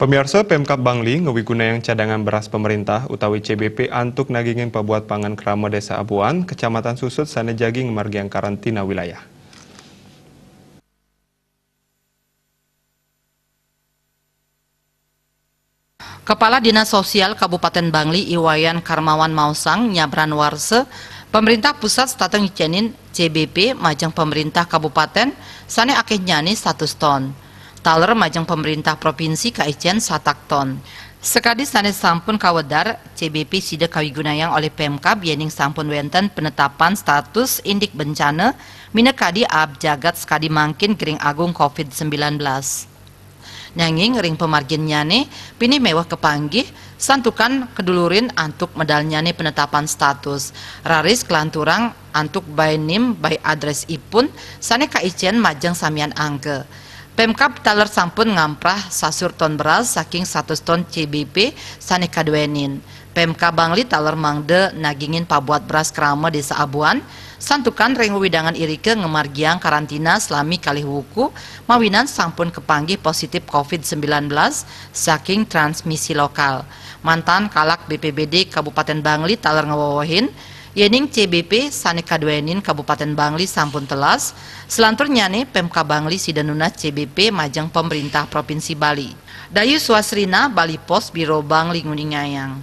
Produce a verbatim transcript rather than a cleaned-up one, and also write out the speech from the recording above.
Pamiarsa, Pemkab Bangli ngawigunayang cadangan beras pemerintah utawi C B P antuk nagingin pabuat pangan krama Desa Abuan, Kecamatan Susut sane jagi ngamargiang karantina wilayah. Kepala Dinas Sosial Kabupaten Bangli I Wayan Karmawan maosang nyabran warsa, pemerintah pusat setata ngicenin C B P majeng pemerintah kabupaten sane akehnyane satus ton. Taler majeng pemerintah provinsi kaicen satak ton. Sakadi sane sampun kawedar, C B P sida kawigunayang olih Pemkab yening sampun wenten penetapan status indik bencana minakadi aab jagat sakadi mangkin gering agung covid sembilan belas. Nanging ring pamarginnyane pinih meweh kapanggih, santukan kadulurin antuk medalnyane penetapan status, raris kalanturang antuk by name by address ipun sane kaicen majeng samian angka. Pemkab taler sampun ngamprah sasur ton beras saking satus ton C B P sane kaduenin. Pemkab Bangli taler mangda nagingin pabuat beras krama Desa Abuan, santukan ring wewidangan irika ngamargiang karantina salami kalih wuku, mawinan sampun kapanggih positif covid sembilan belas saking transmisi lokal. Mantan Kalak B P B D Kabupaten Bangli taler ngawewehin, yening C B P sane kaduenin Kabupaten Bangli sampun telas, selanturnyane Pemkab Bangli sida nunas C B P majeng pemerintah Provinsi Bali. Dayu Swasrina, Bali Post, Biro Bangli nguningayang.